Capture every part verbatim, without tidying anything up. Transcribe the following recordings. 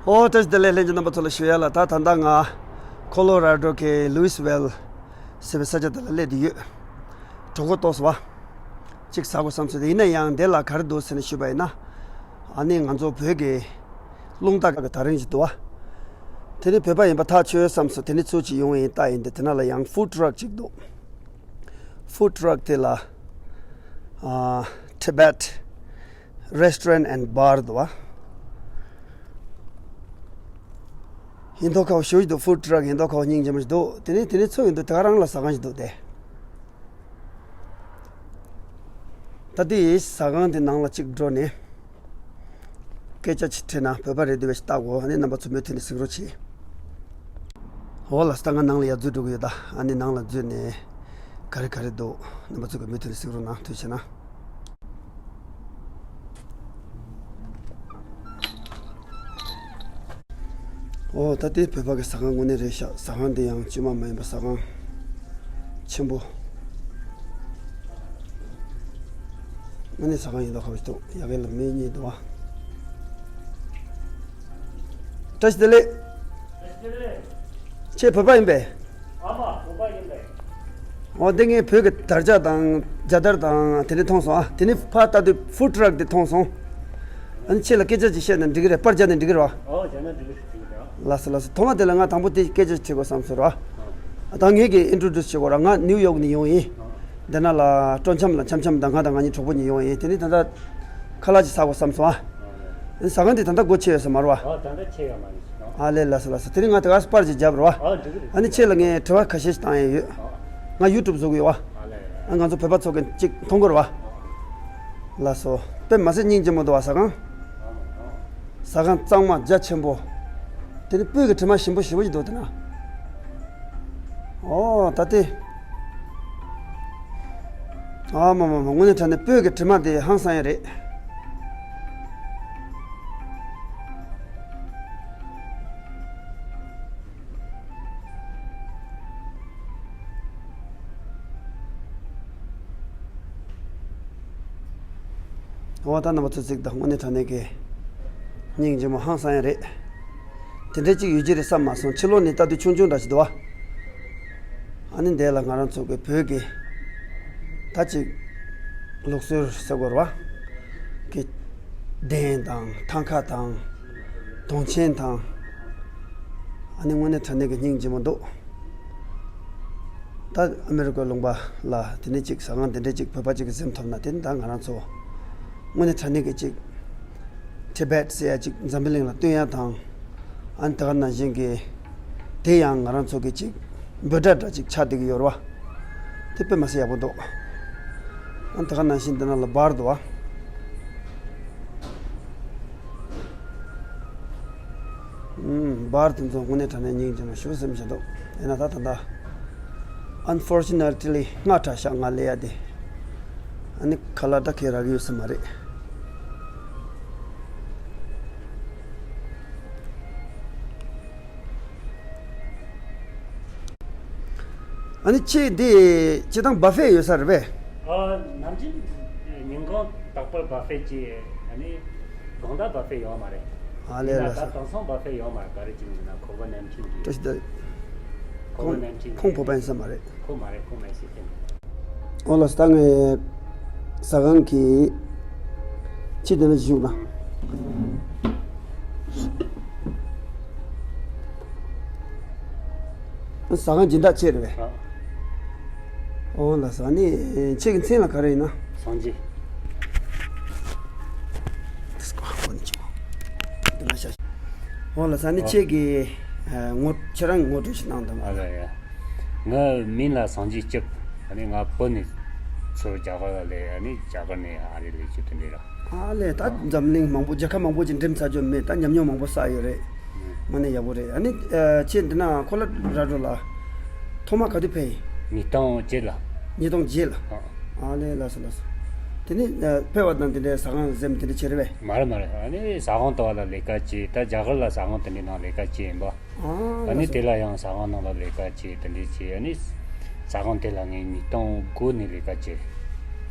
ཨོ་བཀྲ་ཤིས་བདེ་ལེགས། ལྷན་རྒྱས་རྣམ་པ་ཚོ་ལ་ཞུ་ཡ་ལ། ད་ད་ལྟ་ང་ཁོ་ལོ་ར་ཌོ་གི་ལུའིས་ཝེལ་ཟེར་བའི་ས་ཆ་དེ་ལ་སླེབས་བསྡད་ཡོད། གྲོད་ཁོག་ལྟོགས་སོང་བ། གཅིག་ཟ་དགོས་བསམ་སོང་། དེ་ཡིན་ན་ཡང་འདི་ལ་ག་རེ་འདུག་ཟེར་ནས་ཞུས་པ་ཡིན་ན། ཨ་ནི་ང་ཚོ་བོད་ཀྱི་རླུང་རྟ་གི་དར་རིང་ཞིག་འདུག་བ། དེ་ནི་བོད་པ་ཡིན་པ་ཐག་ཆོད་བསམ་སོང་། དེ་ནི་ཚུར་ཅིག་ཡོང་ཡིན་ལྟ་ཡིན། དེ་དེ་ན་ལ་ཡང་ཕུཌ་ཊྲག་ཅིག་འདུག་ཕུཌ་ཊྲག་དེ་ལ་ཨ་Tibet Restaurant and Bar འདུག་བ། ཡིན་མདོག་ཁ་པོ་ཞེ་པོ་ཞིག་འདུག་ཕུཌ་ཊྲག་ཡིན་མདོག་ཁ་པོ་སྙིང་རྗེ་མོ་ཞིག་འདུག་དེ་ནས་དེ་ནས་ཚུར་ཡོང་དུས་དེ་ག་རང་ལ་ཟ་ཁང་ཞིག་འདུག་སྟེ། ད་དེ་ཟ་ཁང་དེ་ནང་ལ་གཅིག་འགྲོ་ནས་སྐད་ཆ་ཅིག་དྲིས་ན་བོད་པ་རེད་འདུག་པས་ཤིག་ལྟ་དགོས། ཨ་ནི་རྣམ་པ་ཚོ་མུ་མཐུད་ནས་གཟིགས་རོགས་གྱིས། འོ་ལགས་སོ། ད་ང་ནང་ལ་ཡར་འཛུལ་འགྲོ་གི་ཡོད། ད་ཨ་ནི་ནང་ལ་འཛུལ་ནས་ག་རེ་ག་རེ་འདུག་རྣམ་པ་ཚོ་གིས་མུ་མཐུད་ནས་གཟིགས་རོགས་གནང་། ཐུགས་རྗེ་ཆེ་གནང་། ཨོ་ད་དེ་བོད་པ་གི་ཟ་ཁང་དངོས་གནས་རེད་ཤག་ཟ་ཁང་འདི་ཡང་དཀྱུས་མ་མ་ཡིན་པ་ཟ་ཁང་ཆེན་པོ། དངོས་གནས་ཟ་ཁང་ཡིན་མདོག་ཁ་པོ་ཞིག་འདུག་ཡ་གི་ལ་མི་གཉིས་འདུག་བ། བཀྲ་ཤིས་བདེ་ལེགས། ཁྱེད་བོད་པ་ཡིན་པས། ཨ་མ། བོད་པ་ཡིན་པས། འོ་འདི་ངས་བོད་ཀྱི་དར་ཆ་དང་རྒྱལ་དར་དང་དེ་འདྲ་མཐོང་སོང་ཨ། དེ་ནས་ཕར་ལྟ་དུས་ཕུཌ་ཊྲག་དེ་མཐོང་སོང་། ཨ་ནི་ཁྱེད་ལ་སྐད་ཆ་ཅིག་བཤད་ན་འགྲིག་གི་རེད། པར་རྒྱག་ན་འགྲིག་གི་རེད་བ། ཨོ་བྱས་ན་འགྲིག་གི་རེད། འགྲིག་གི་རེད། ལགས་སོ་ལགས་སོ། ཐོག་མ་དེ་ལ་ང་དང་པོ་དེ་སྐད་ཆ་ཅིག་དྲི་དགོས་བསམ་སོང་ར། ཨ་ད་ངེད་ཀྱིས་ཨིན་ཊྲོ་ཌིའུ་སི་བྱེད་དགོས་ར། ང་ནིའུ་ཡོག་ནས་ཡོང་ཡིན། འདི་ན་ལ་སྤྲོ་འཆམ་ལ་འཆམ་འཆམ་དང་ང་དང་ང་གཉིས་གྲོགས་པོ་གཉིས་ཡོང་ཡིན། དེ་ནས་ད་ལྟ་ཁ་ལག་ཅིག་ཟ་དགོས་བསམ་སོང་ཨ། ཨ་ནི་ཟ་ཁང་དེ་ད་ལྟ་སྒོ་ཕྱེ་ཡོད་ས་མ་རེད་བ། ཨ་ད་ལྟ་ཕྱེ་ཡོད་མ་རེད། ཨ་ལས་ལགས་སོ་ལགས་སོ། དེ་རིང་ང་དེ་ག་པར་ཅིག་བརྒྱབ་རེད་བ། ཨ་འགྲིག་གི་རེད། ཨ་ནི་ཁྱེད་ལ་ངས་དྲི་བ་ཁ་ཤས་ཤིག་བཏང་ཡས་ཡོད། ང་ཡུ་ཊུབ་བཟོ་གི་ཡོད་བ། ཨ་ལས། ཨ་ང་ཚོ་བོད་པ་ཚོ་གི་ཅིག་མཐོང་གི་རེད་བ། ལགས་སོ། དཔེ་མ་སྲིད་སྙིང་རྗེ་མོ་འདུག་བ་ཟ་ཁང་། ཟ་ཁང་གཙང་མ་རྒྱ་ཆེན་པོ། དེ་ནི་སྤོས་ཀྱི་དྲི་མ་ཞིམ་པོ་ཞེ་པོ་ཞིག་འདུག་དེ་ན། ཨོ་ད་དེ། ཨ་མ་མ་མ། དངོས་གནས་དྲང་གནས་སྤོས་ཀྱི་དྲི་མ་དེ་ཧང་སང་ཡ་རེད། འོ་ད་རྣམ་པ་ཚོ་གཟིགས་དང་། དངོས་གནས་དྲང་གནས་ཀྱི་སྙིང་རྗེ་མོ་ཧང་སང་ཡ་རེད། དེ་འདྲ་ཅིག་ཡོད་ཀྱི་རེད་བསམ་མ་སོང་། ཕྱི་ལོགས་ནས་ལྟ་དུས་ཆུང་ཆུང་འདྲ་ཞིག་འདུག་བ། ཨ་ནི་འདི་ལ་ང་རང་ཚོ་གི་བོད་ཀྱི་ད་ཅིག་ལུགས་སྲོལ་ཟེར་དགོས་རེད་བ། གི་གདན་དང་ཐང་ཀ་དང་དུང་ཆེན་དང་། ཨ་ནི་དངོས་གནས་དྲང་གནས་ཀྱི་སྙིང་རྗེ་མོ་འདུག་ད་ཨ་མེ་རི་ཀའི་ལུང་པ་ལ་དེ་ནས་ཅིག་ཟ་ཁང་དེ་འདྲས་ཅིག་བོད་པ་ཅིག་གིས་འཛེམ་ཐུབ་ན། དེ་ནི་ད་ང་རང་ཚོ་དངོས་གནས་དྲང་གནས་ཀྱི་ཅིག་ཊི་བེཊ་ཟེར་ཡ་ཅིག་འཛམ་བུ་གླིང་ལ་སྟོན་ཡ་དང་། ཨ་ནི་དེ་ག་ནང་བཞིན་གྱི་དེ་ཡང་ང་རང་ཚོ་གི་ཅིག་འབོད་སྒྲ་འདྲ་ཅིག་ཆགས་བསྡད་ཀྱི་ཡོད་རེད་བ། དེ་དཔེ་མ་སྲིད་ཡག་པོ་འདུག་ཨ་ནི་དེ་ག་ནང་བཞིན་འདི་ན་ལ་བར་འདུག་བ། ཨུམ། བར་དེ་ཚོ་དངོས་གནས་དྲང་གནས་སྙིང་རྗེ་མོ་ཞེ་པོ་སེམས་ཤིག་འདུག་ཡིན་ན་ད་ད་ལྟ་ཨན་ཕོར་ཅུ་ནེ་ཊི་ལི་སྔ་དྲགས་ཤག་ང་སླེབས་ཡ་དེ། ཨ་ནི་ཁ་ལག་ད་ཁྱེད་རག་གི་ཡོད་ས་མ་རེད། ཨ་ནི་ཁྱེད་འདི་སྤྱིར་བཏང་བ་ཧྥེ་ཡོད་ས་རེད་པས། ཨ་ནམ་རྒྱུན་ཉིན་གུང་རྟག་པར་བ་ཧྥེ་ཅིག་ཨ་ནི་དགོང་དག་བ་ཧྥེ་ཡོད་མ་རེད། ཨ་ལས་ཡིན་ན་ལགས་ད་སོ། དེང་སང་བ་ཧྥེ་ཡོད་མ་རེད། ག་རེ་བྱས་ནས་ཟེར་ན་ཁོ་བོ་ནན་ཆིང་གི། བཀྲ་ཤིས་བདེ་ལེགས། ཁོ་བོ་ཁོང་ནན་ཆིང་ཁོང་བོད་པ་ཡིན་ས་མ་རེད། ཁོ་མ་རེད། ཁོ་མེག་སི་ཀན་རེད། ཨོ་ལགས་སོ། ད་ངས་ཟ་ཁང་གི་ཕྱི་དེ་ན་བཞུགས་ན། ཟ་ཁང་སྦྱིན་བདག་ཁྱེད་རེད་པས། ཨ། ཨོ་ལགས་སོ། ཨ་ནི་ཁྱེད་ཀྱི་མཚན་ལ་ག་རེ་ཡིན་ན། སངས་རྒྱས། འདི་ལ་ཤ། ཨོ་ལགས་སོ། ཨ་ནི་ཨ། ཁྱེད་ཀྱི་ཨ་ངོ་ཁྱེད་རང་ངོ་སྤྲོད་ཞིག་གནང་དང་། ཨ་ལ་ཡ། ང་མིང་ལ་སངས་རྒྱས་སྐྱབས། ཨ་ནི་ང་བོད་ནས་ཚུར་རྒྱ་གར་ལ་སླེབས། ཨ་ནི་རྒྱ་གར་ནས་ཨ་རི་སླེབས་རྒྱུ་དེ་འདྲ་ར། ཨ་ལས། ད་འཛམ་གླིང་མང་པོ་རྒྱལ་ཁབ་མང་པོ་ཅིག་འགྲིམས་ཚར་རྒྱུ་མེད། ད་ཉམས་མྱོང་མང་པོ་བསགས་ཡོད་རེད། དངོས་གནས་ཡག་པོ་རེད། ཨ་ནི་ཨ་ཁྱེད་འདི་ན་ཁོ་ལ་ར་འགྲོ་ལ་ཐོག་མ་ག་དུས་ཕེབས་ཡིན། ཉིས་སྟོང་བརྒྱད་ལ། ཉིས་སྟོང་བརྒྱད་ལ། ཨ། ཨ་ལས། ལགས་སོ་ལགས་སོ། དེ་ནས་ཨ་ཕེབས་པ་དང་དེ་འདྲའི་ཟ་ཁང་འཛེམ་དེ་འདྲ་བྱས་རེད་པས། མ་རེད་མ་རེད། ཨ་ནི་ཟ་ཁང་ལྟ་བ་ལ་ལས་ཀ་བྱས། ད་རྒྱ་གར་ལ་ཟ་ཁང་དེ་འདྲའི་ནང་ལས་ཀ་བྱས་ཡིན་པ། ཨ་ནི་དེ་ལ་ཡང་ཟ་ཁང་ནང་ལ་ལས་ཀ་བྱས། དེ་འདྲས་བྱས། ཨ་ནི་ཟ་ཁང་དེ་ལ་ངས་ཉིས་སྟོང་དགུ་ནས་ལས་ཀ་བྱས།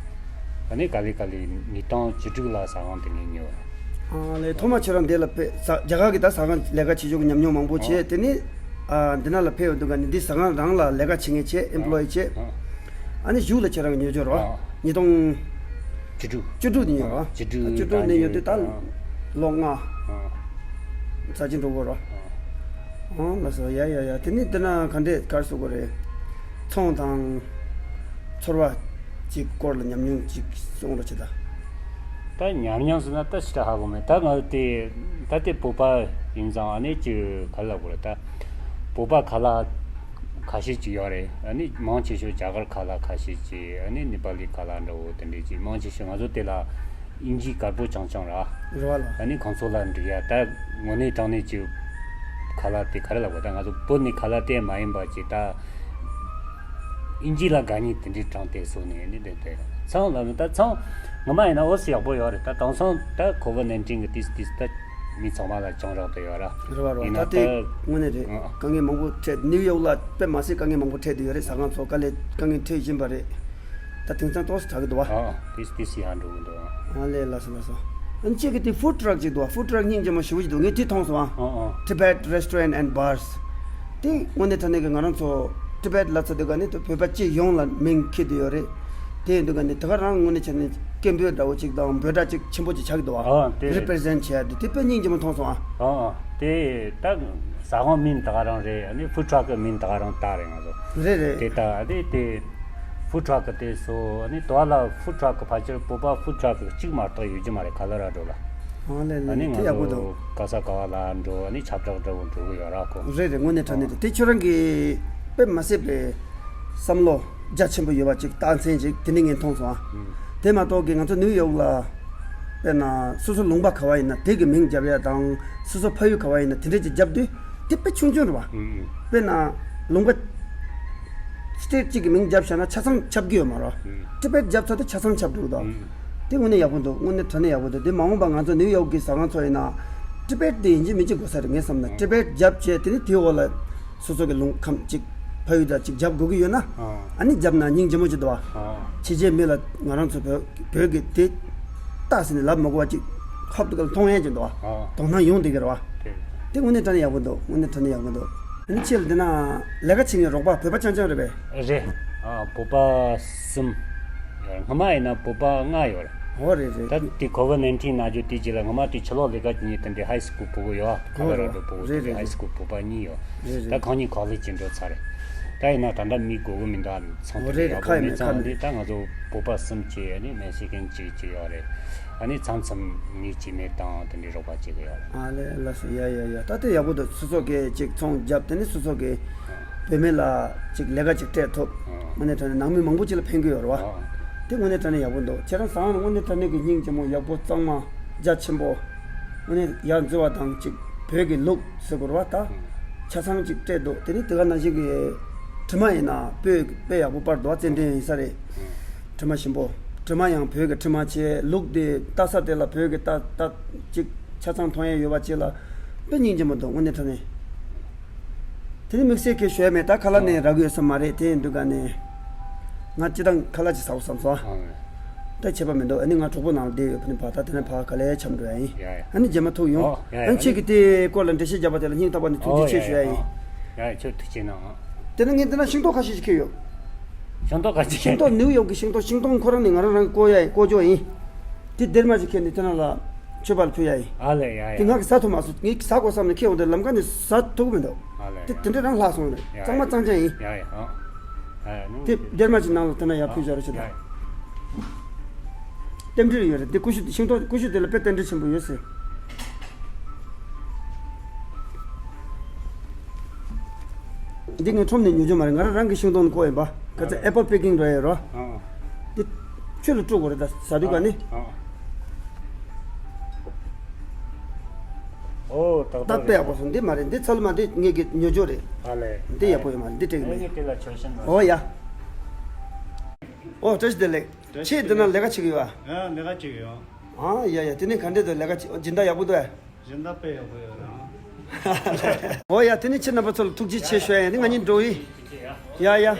ཨ་ནི་ག་ལེ་ག་ལེ་ཉིས་སྟོང་བཅུ་དྲུག་ལ་ཟ་ཁང་དེ་ངས་ཉོས། ཨ་ལས་ཐོག་མ་ཁྱེད་རང་འདི་ལ་ཕེབས་ས་རྒྱ་གར་གྱི་ད་ཟ་ཁང་ལས་ཀ་བྱེད་ཕྱོགས་ཀྱི་ཉམས་མྱོང་མང་པོ་བྱས། ཨ་དེ་ནས་ཨ་འདི་ན་ལ་ཕེབས་འདུག་ག་ནི་འདི་ཟ་ཁང་རང་ལ་ལས་ཀ་བྱེད་མཁན་བྱས། ཨེམ་པོ་ལོ་ཡི་བྱས། ཨ་ཨ་ནི་གཞུག་ལ་ཁྱེད་རང་གི་ཉོ་རྒྱུ་རོ། ཨ་ཉིས་སྟོང་བཅུ་དྲུག་བཅུ་དྲུག་ནས་ཉོ་རོ། བཅུ་དྲུག་བཅུ་དྲུག་ནས་ཉོ་དུས་ད་ཨ་ལོ་ལྔ་ཨ་ཚར་གྱི་འགྲོ་གི་རོ། ཨ་ཨ་ལགས་སོ། ཡ་ཡ་ཡ། དེ་ནས་འདི་ན་ག་འདྲས་གར་སོ་གི་རེད། ཚོང་དང་ཚོར་བ་ཅིག་སྐོར་ལ་ཉམས་མྱོང་ཅིག་གསུང་རོགས་བྱེད་ད། ད་ཉམས་མྱོང་ཟེར་ན་ད་ཞེ་དྲག་ཧ་གོ་མེད། ད་ང་དེ་ད་དེ་བོད་པ་ཡིན་ཙང་ཨ་ནི་ཅིག་ག་ལབ་དགོས་རེད། ད་བོད་པ་ཁ་ལག་ཁ་ཤས་ཅིག་ཡོད་རེད། ཨ་ནི་མང་ཆེ་ཤོས་རྒྱ་གར་ཁ་ལག་ཁ་ཤས་ཅིག་ཨ་ནི་ནེ་པ་ལི་ཁ་ལག་འདྲ་བོ་དེ་འདྲས་ཅིག་མང་ཆེ་ཤོས། ང་ཚོ་དེ་ལ་དབྱིན་ཇི་དཀར་པོ་རྐྱང་རྐྱང་ར། རེད་བ་ལ། ཨ་ནི་ཁོང་ཚོ་ལ་འགྲིག་ཡ། ད་དངོས་གནས་དྲང་གནས་ཅིག་ཁ་ལག་དེ་ག་རེ་ལབ་དགོས། ད་ང་ཚོ་བོད་ནས་ཁ་ལག་དེ་མ་ཡིན་པ་ཅིག་ད། དབྱིན་ཇི་ལ་དགའ་ཉེ་དེ་འདྲའི་གྲངས་དེ་བཟོ་ནས་ནི་དེ་དེ་ཚང་ལ་ནི་ད་ཚང་ངོ་མ་ཡིན་ན་འོ་སི་ཡག་པོ་ཡོད་རེད། ད་དེང་སང་ད་ཁོ་ཝིཌ་ནའིན་ཊིན་གི་དུས་དུས་ད་མི་ཚང་མ་ལ་གྱོང་རག་ཏུ་ཡོད་ར། རེད་བ་རེད་བ། ཡིན་ན་ད་དེ་ད་དངོས་གནས་རེད། ཨ་དཀའ་ངལ་མང་པོ་འཕྲད། ནིའུ་ཡོག་ལ་དཔེ་མ་སྲིད་དཀའ་ངལ་མང་པོ་འཕྲད་དུ་ཡོད་རེད། ཟ་ཁང་ཚོ་དཀའ་ལས་དཀའ་ངལ་འཕྲད་བཞིན་པ་རེད། ད་དེང་སང་ཏོག་ཙམ་དྲག་གི་འདུག་བ། ཨ་དུས་དུས་ཡག་འགྲོ་གི་འདུག་ཨ་ལས་ལགས་སོ་ལགས་སོ། ཨ་ནི་ཁྱེད་ཀྱི་དེ་ཧྥུཌ་ཊྲག་ཅིག་འདུག་བ། ཧྥུཌ་ཊྲག་སྙིང་རྗེ་མོ་ཞེ་པོ་ཅིག་འདུག་ངས་དེ་མཐོང་སོང་ཨ། ཨ་ཨ། Tibet Restaurant and Bars། དེ་དངོས་གནས་དྲང་གནས་ཀྱི་ང་རང་ཚོ་ཊི་བེཊ་ལ་ཚོ་དེ་ག་ནས་དེ་བོད་པ་སྤྱི་ཡོངས་ལ་མིང་འཁྱེར་དུ་ཡོད་རེད། དེ་ཡིན་དུས་ག་ནས་དེ་ག་རང་དངོས་གནས་བྱས་ནས་སྐད་འབོད་འདྲ་བོ་ཅིག་དང་འབོད་སྒྲ་ཅིག་ཆེན་པོ་ཅིག་ཆགས་ཀྱི་འདུག་བ། ཨ་དེ་རེད། རི་པི་རི་ཟེན་ཊི་བྱས་ཡ་དེ་དེ་དཔེ་སྙིང་རྗེ་མོ་མཐོང་སོང་ཨ། ཨ་ཨ། དེ་ད་ཟ་ཁང་མིང་དེ་ག་རང་རེད། ཨ་ནི་ཧྥུཌ་ཊྲག་གི་མིང་དེ་ག་རང་བཏགས་རེད་ང་ཚོ། རེད་རེད། དེ་ད་དེ་དེ་ཧྥུཌ་ཊྲག་གི་དེ་སོ། ཨ་ནི་དོ་བ་ལ་ཧྥུཌ་ཊྲག་གི་ཕལ་ཆེར་བོད་པ་ཧྥུཌ་ཊྲག་གི་གཅིག་མ་གཏོགས་ཡོད་ཀྱི་མ་རེད། ཁ་ལོ་ར་ཌོ་ལ། ཨ་ལས་ཨ་ལས། ནི་དེ་ང་ཡག་པོ་འདུག་ཚོ་ག་ས་ག་བ་ལ་འགྲོ། ཨ་ནི་ཁྱབ་བསྒྲགས་འདྲ་བོ་འགྲོ་གི་ཡོད་ར་ཁོ། རེད་རེད། དངོས་གནས་དྲང་གནས་རེད། དེ་ཁྱོད་རང་གི་དཔེ་མ་སྲིད་པའི་བསམ་བློ་རྒྱ་ཆེན་པོ་ཡོད་པ་ཅིག་རྟགས་མཚན་ཅིག་དེ་ནས་ངས་མཐོང་སོང་ཨ། ཨུམ། དེ་མ་གཏོགས་ཀྱི་ང་ཚོ་ནིའུ་ཡོག་ལ་དཔེར་ན་སོ་སོ་ལུང་པ་ག་བ་ཡིན་ན་དེ་གི་མིང་རྒྱབ་ཡ་དང་། སོ་སོ་ཕ་ཡུལ་ག་བ་ཡིན་ན་དེ་འདྲས་ཅིག་རྒྱབ་དུས་དེ་དཔེ་ཆུང་ཆུང་རེད་བ། ཨུམ་ཨུམ། དཔེར་ན་ལུང་པ་སི་ཊེཊ་གཅིག་གི་མིང་བརྒྱབ་བཞག་ན་ཆ་ཚང་ཁྱབ་ཀྱི་ཡོད་མ་རེད། ཨུམ། ཊི་བེཊ་བརྒྱབ་ཚར་དུས་ཆ་ཚང་ཁྱབ་འགྲོ་གི་འདུག་ཨུམ། དེ་དངོས་གནས་ཡག་པོ་འདུག་དངོས་གནས་དྲང་གནས་ཡག་པོ་འདུག་དེ་མ་འོངས་པ་ང་ཚོ་ནིའུ་ཡོག་གི་ཟ་ཁང་ཚོ་ཡིན་ན་ཊི་བེཊ་དེ་ཡིན་གཅིག་མིན་གཅིག་དགོས་ས་རེད་ངས་བསམ་ན། ཨུམ། ཊི་བེཊ་བརྒྱབ་བྱས་དེ་ནས་དེའི་འོག་ལ་སོ་སོ་གི་ལུང་ཁམས་གཅིག་ཕ་ཡུལ་དང་གཅིག་རྒྱབ་དགོས་ཀྱི་ཡོད་ན། ཨ་ཨ་ནི་རྒྱབ་ན་སྙིང་རྗེ་མོ་ཅིག་འདུག་ཨ། ཨ་ཕྱི་རྒྱལ་མི་ལ་ང་རང་ཚོ་བོད་བོད་ཀྱི་དེ་རྟགས་ཟེར་ནས་ལབ་མ་དགོས་པ་ཅིག་ཧོབ་ཏེ་ག་ལ་མཐོང་ཡ་ཅིག་འདུག་ཨ། ཨ་དོ་སྣང་ཡོང་བསྡད་ཀྱི་རེད་བ། དེ་དེ་དངོས་གནས་དྲང་གནས་ཡག་པོ་འདུག་དངོས་གནས་དྲང་གནས་ཡག་པོ་འདུག་ཨ་ནི་ཁྱེད་ལ་འདི་ན་ལས་ཀ་བྱེད་མཁན་རོགས་པ་བོད་པ་རྐྱང་རྐྱང་རེད་པས། རེད། ཨ་བོད་པ་གསུམ་ཡོད་རེད། སྔ་མ་ཡིན་ན་བོད་པ་ལྔ་ཡོད་རེད། འོ་རེད་རེད། ད་དེ་ཀོ་ཝིཌ་ནའིན་ཊིན་ན་རྒྱུ་དེ་རྗེས་ལ་སྔ་མ་དེ་ཕྱི་ལོགས་ལས་ཀ་བྱེད་མཁན་དེ་འདྲའི་ཧའི་སི་ཀུལ་ཕྲུ་གུ་ཡོད་ཨ། ཁ་ལོ་ར་ཌོ་ཕྲུ་གུ་དེ་འདྲའི་ཧའི་སི་ཀུལ་བོད་པ་གཉིས་ཡོད། རེད་རེད། ད་ཁོང་གཉིས་ཀོ་ལེཇ་ཅིག་འགྲོ་ཚར་རེད། ད་ཡིན་ན་ད་ལྟ་མི་དགོས་ཀྱི་མི་འདུག་ཨ་ཚང་དེ་འདྲ་ཡག་པོ་མེད་ཙང་། ཨ་ནི་ད་ང་ཚོ་བོད་པ་གསུམ་བྱས། ཨ་ནི་མེག་སི་ཀན་གཅིག་བྱས་ཡོད་རེད། ཨ་ནི་མཚམས་མཚམས་མི་གཅིག་མེད་དང་དེ་འདྲའི་རོགས་པ་བྱེད་ཀྱི་ཡོད་རེད། ཨ་ལས་ལགས་སོ། ཡ་ཡ་ཡ། ད་དེ་ཡག་པོ་འདུག་སོ་སོ་གིས་ཅིག་ཚོང་བརྒྱབ་དེ་ནི་སོ་སོ་གིས་བུད་མེད་ལ་ཅིག་ལས་ཀ་ཅིག་སྤྲད་ཐུབ། ཨ་ནི་ད་ནི་ནང་མི་མང་པོ་ཅིག་ལ་ཕན་གྱི་ཡོད་རེད་བ། ཨ་དེ་དངོས་གནས་དྲང་གནས་ཡག་པོ་འདུག་ཁྱེད་རང་ཟ་ཁང་དངོས་གནས་དྲང་གནས་ཀྱི་སྙིང་རྗེ་མོ་ཡག་པོ་གཙང་མ་རྒྱ་ཆེན་པོ། དངོས་གནས་ཡར་འཛུལ་བ་དང་ཅིག་བོད་ཀྱི་ལུགས་ཟེར་དགོས་རེད་བ། ད་ཆ་ཚང་ཅིག་སྤྲད་འདུག་དེ་ནི་དེ་ག་ནང་བཞིན་གྱི་དྲི་མ་ཡིན་ན་དཔེ་དཔེ་ཡག་པོ་པར་འདུག་ཙན་དན་ཡིན་ས་རེད། དྲི་མ་ཞིམ་པོ། དྲི་མ་ཡང་བོད་ཀྱི་དྲི་མ་བྱས། ལུགས་དེ་ལྟ་ས་དེ་ལ་བོད་ཀྱི་ལྟ་ལྟ་ཅིག་ཆ་ཚང་མཐོང་ཡ་ཡོད་པ་ཅིག་ལ་དཔེ་སྙིང་རྗེ་མོ་འདུག་དངོས་གནས་དྲང་གནས། དེ་ནི་དམིགས་བསལ་གྱི་ཞུ་ཡ་མེད། ད་ཁ་ལག་ནས་རག་གི་ཡོད་ས་མ་རེད། དེ་ཡིན་དུས་ག་ནས་ང་སྤྱི་བཏང་ཁ་ལག་ཅིག་ཟ་དགོས་བསམ་སོང་ཨ། ད་ཁྱད་པར་མི་འདུག་ཨ་ནི་ང་གྲོགས་པོ་ནང་ལ་བསྡད་ཡོད། ཕ་ནི་ཕ་ད་དེ་ནས་ཕ་ག་ལེ་འཆམ་འགྲོ་ཡ་ཡིན། ཡ་ཡ། ཨ་ནི་རྗེས་མ་ཐུག་ཡོང་། ཨོ་ཡ་ཡ། ཨ་ནི་ཁྱེད་ཀྱིས་དེའི་སྐོར་ལ་འགྲེལ་བཤད་བརྒྱབ་པ་དེ་ལ་སྙིང་ཐག་པ་ནས་ཐུགས་རྗེ་ཆེ་ཞུ་ཡ་ཡིན། ཡ་ཡ། ཁྱོད་ཐུགས་རྗེ་གནང་ཨ། དེ་ནས་ངས་འདི་ན་ཤིང་ཏོག་ཁ་ཤས་ཤིག་ཁྱེར་ཡོད། ཤིང་ཏོག་ཁ་ཤས་ཤིང་ཏོག་ནིའུ་ཡོག་གི་ཤིང་ཏོག་ཤིང་ཏོག་ཁོ་རང་ནི་ང་རང་རང་བཀོལ་ཡ་ཡིན། བཀོལ་ཆོག་ཡིན། དེ་སྡེར་མ་ཞིག་ཁྱེར་ནས་དེ་ནང་ལ་མཆོད་པ་ལ་ཕུལ་ཡ་ཡིན། ཨ་ལས། ཡ་ཡ། དེ་ང་གིས་ཟ་ཐུབ་མ་སོང་། ངས་ཟ་དགོས་བསམ་ནས་ཁྱེར་ཡོང་དུས་ལམ་ཁ་ནས་ཟ་ཐུབ་ཀྱི་མི་འདུག་ཨ་ལས། དེ་དེ་འདྲ་རང་ལྷག་སོང་རེད། ཡ་གཙང་མ་གཙང་རྐྱང་ཡིན། ཡ་ཡ། ཨ་ཨ། དེ་སྡེར་མ་ཅིག་ནང་ལ་དེ་ན་ཡར་ཕུལ་བཞག་རོགས་བྱེད་དང་། རྟེན་འབྲེལ་ཡོད་རེད། དེ་ཀུ་ཤུ་ཤིང་ཏོག་ཀུ་ཤུ་དེ་ལ་དཔེ་རྟེན་འབྲེལ་ཆེན་པོ་ཡོད་ཟེར། འདི་ངས་ཁྲོམ་ནས་ཉོ་རྒྱུ་མ་རེད། ང་རང་རང་གི་ཤིང་ཏོག་ནས་བརྐོས་ཡིན་པ། ག་ཚོད་ཨེ་པལ་པེ་ཀིང་འགྲོ་ཡ་ཡོད་རོ། ཨ་ཨ། འདི་ཁྱོད་ལ་སྤྲོད་དགོས་རེད། ད་ཟ་དུས་ག་ནི། ཨ་ཨ། ཨོ་ཏག་ཏག་རེད། ད་དཔེ་ཡག་པོ་སོང་། འདི་མ་རེད། འདི་ཚལ་མ་འདི་ངེད་ཀྱི་ཉོ་རྒྱུ་རེད། ཨ་ལས། འདི་ཡག་པོ་ཡོད་མ་རེད། འདི་སྤྲད་གི་མེད། ངེད་དེ་ལ་ཆོག་ཤིང་། ཨོ་ཡ། ཨོ་བཀྲ་ཤིས་བདེ་ལེགས། ཁྱེད་འདི་ན་ལས་ཀ་བྱེད་ཀྱི་ཡོད་ཨ། ཨ་ལས་ཀ་བྱེད་ཀྱི་ཡོད། ཨ་ཡ་ཡ། དེ་ནས་ག་འདྲས་འདུག་ལས་ཀ་བྱེད་སྦྱིན་བདག་ཡག་པོ་འདུག་ཨ། སྦྱིན་བདག་དཔེ་ཡག་པོ་ཡོད་རང་། ཨོ་ཡ། དེ་ནས་ཁྱེད་རྣམ་པ་ཚོ་ལ་ཐུགས་རྗེ་ཆེ་ཞུ་ཡ་ཡིན། ང་གཉིས་འགྲོ་ཡིན། ཡ་ཡ།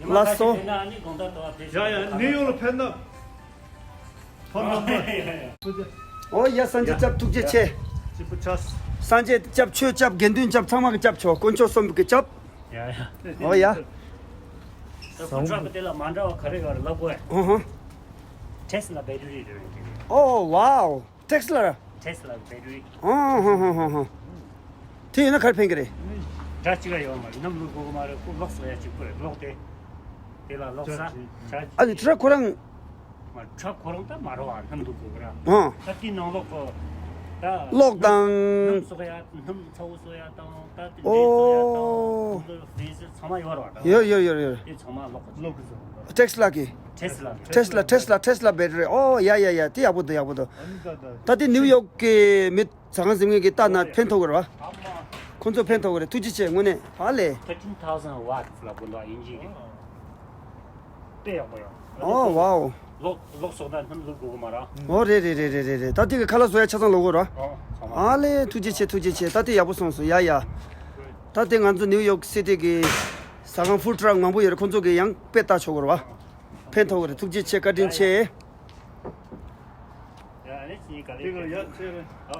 ལགས་སོ། ཡ་ཡ། ནིའུ་ཡོག་ལ་ཕེབས་ན། ཕ་མ་མ། ཨོ་ཡ། སངས་རྒྱས་སྐྱབས་ཐུགས་རྗེ་ཆེ། སྐྱིད་པོ་ཆགས། སངས་རྒྱས་སྐྱབས། ཆོས་སྐྱབས། དགེ་འདུན་སྐྱབས། ཚང་མ་གི་སྐྱབས་ཆོག་དཀོན་མཆོག་གསུམ་གི་སྐྱབས། ཡ་ཡ། ཨོ་ཡ། ད་ཕུ་ཊྲག་གི་དེ་ལ་མ་འདྲ་བ་ག་རེ་ག་རེ་ལབ་དགོས། ཨོ་ཧོ། ཊེ་སི་ལ་བེ་ཊི་རི་རེད་དེ། ཨོ་ཝའོ། ཊེ་སི་ལ་ར། ཊེ་སི་ལ་བེ་ཊི་རི། ཨོ་ཧོ་ཧོ་ཧོ་ཧོ། དེ་ཡིན་ན་ག་རེ་ཕན་གི་རེད། སྒྲ་གཅིག་ལ་ཡོད་མ་རེད། སྣུམ་བླུག་དགོས་གི་མ་རེད། ཁོ་གློག་གསོག་ཡ་གཅིག་པུ་རེད། གློག་དེ། དེ་ལ་གློག་ས། ཨ་ནི་ཕུ་ཊྲག་ཁོ་རང་། མ་ཕུ་ཊྲག་ཁོ་རང་ད་མ་རེད་བ། སྣུམ་བླུག་དགོས་གི་ར། ཨ། ད་དེའི་ནང་ལོགས་ཁོ། ད་གློག་དང་། སྣུམ་གསོག་ཡ། སྣུམ་ཚ་བོ་གསོག་ཡ་དང་། ད་དེ་འབྲས་གསོག་ཡ་དང་། ཨོ། ཁོང་ཚོ་ཕན་སི་ཚང་མ་ཡོད་རེད་བ། ད་ཡོད་ཡོད་ཡོད་ཡོད། དེ་ཚང་མ་གློག་གི། གློག་གི་བཟོ་གི། ཊེ་སི་ལ་གི། ཊེ་སི་ལ། ཊེ་སི་ལ། ཊེ་སི་ལ། ཊེ་སི་ལ་བེ་ཊི་རི། ཨོ་ཡ་ཡ་ཡ། དེ་ཡག་པོ་འདུག་ཡག་པོ་འདུག་ཨ་ནི་ད་ད། ད་དེ་ནིའུ་ཡོག་གི་མི་ཟ་ཁང་འཛིན་མཁན་གྱི་ལྟ་ན་ཕན་ཐོགས་གི་རེད་བ། ཨ་མ། ཁོང་ཚོ་ཕན་ཐོགས་གི་རེད། ཐུགས་རྗེ་ཆེ་དངོས་གནས། ཨ་ལེ། Thirteen thousand watts ལ་གོ་འདུག་ཨིན་ཇི་གི། དཔེ་ཡག་པོ་ཡོད། ཨོ་ཝའོ། གློག་གློག་གསོག་ན་སྣུམ་བླུག་དགོས་གི་མ་རེད། ཨོ་རེད་རེད་རེད་རེད་རེད། ད་དེ་གི་ཁ་ལག་བཟོ་ཡ་ཆ་ཚང་ལོག་གི་རེད་བ། ཨོ་ཚང་མ། ཨ་ལེ། ཐུགས་རྗེ་ཆེ། ཐུགས་རྗེ་ཆེ། ད་དེ་ཡག་པོ་སོང་སོང་། ཡ་ཡ། ད་དེ་ང་ཚོ་ནིའུ་ཡོག་སི་ཊི་གི་ཟ་ཁང་ཕུ་ཊྲག་མང་པོ་ཡོད་རེད། ཁོང་ཚོ་གི་ཡང་དཔེ་ལྟ་ཆོག་གི་རེད་བ། ཕན་ཐོགས་གི་རེད། ཐུགས་རྗེ་ཆེ། བཀའ་དྲིན་ཆེ། ཡ་ཨ་ནི་ཅི་ག་ལེ། དེ་ག་ཡ་ཆེ་རེད། ཨོ།